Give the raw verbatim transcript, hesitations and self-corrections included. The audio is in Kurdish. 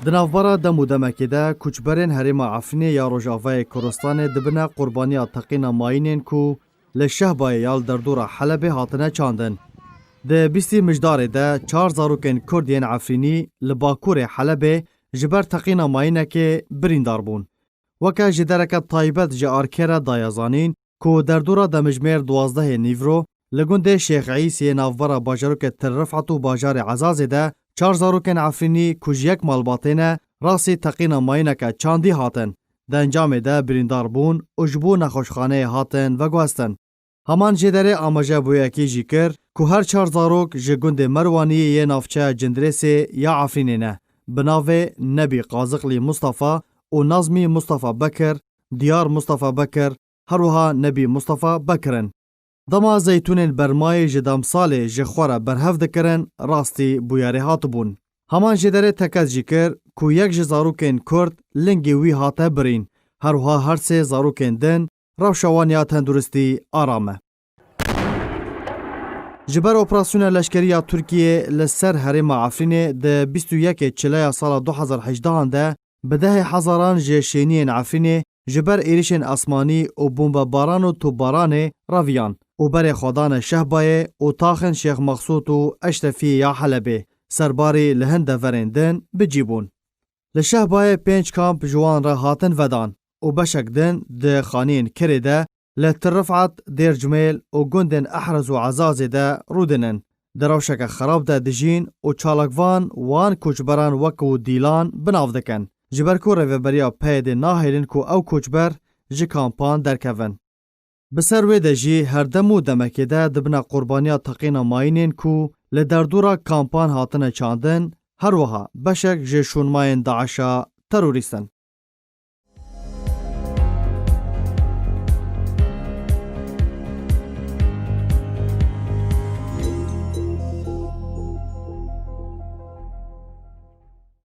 Di navbera dem û demekê de koçberên herêma Efrînê ya Rojavayê Kurdistanê dibine qurbaniya teqîna mayînên ku li Şehbayê ya li derdora Helebê hatine çandin. Di bîstî Mijdarê de çar zarokên Kurd yên Efrînî li bakurê Helebê ji ber teqîna mayînekê birîndar bûn. Weke jêdereke taybet ji ARK'ê re daye zanîn ku derdora demijmêr duwazdehê nîvro li gundê Şêx Îsê navbera bajarokê Til Rifat û bajarê Ezazê de çar zarokên Efrînî ku ji yek malbatê ne, rastî teqîna mayîneke çandî hatin. Di encamê de birîndar bûn û ji bo nexweşxaneyê hatin veguhestin. Heman jêderê amaje bo yekî jî kir ku her çar zarok ji gundê Merwaniyê yê navçeya Cindirêsê ya Efrînê ne, bi navê Nebî Qaziqlî Mustafa û Nazmî Mustafa Bekir, Diyar Mustafa Bekir, her wiha Nebî Mustafa Bekir in. Dema zeytûnên bermayê ji demsalê ji xwe re berhev dikirin, rastî bûyerê hatibûn. Heman jêderê tekez jî kir ku yek ji zarokên Kurd lingê wî hate birîn, her wiha her sê zarokên din rewşa wan ya tenduristî aram e. Ji ber operasyona leşkerî ya Tirkiyê li ser herêma Efrînê di bîst û yekê Çileya sala du hezar hejdehan de bi dehê hezaran ji şêniyên Efrînê ji ber êrişên esmanî û bombebaran û topbaranê reviyan û berê xwe dane Şehbayê û taxên Şêx Mexsûd û Eşrefiyê ya Helebê, serbarî li hin deverên din bi cî bûn. Li Şehbayê pênc kamp ji wan re hatin vedan û beşek din di xaniyên kirê de li Til Rifat, Dêr Cumêl û gundên Ehriz û Ezazê de rûdinin. Di rewşeke xerab de dijîn û çalakvan wan koçberan wekû dîlan bi nav dikin. Ji ber ku Rêveberiya P Y D'ê nahêlin ku ew koçber ji kampan derkevin. Bi ser wê de jî her dem û demekê de dibine qurbaniya teqîna mayînên ku li derdora kampan hatine çandin, her wiha beşek ji şûnmayên DAIŞ'a terorîst in.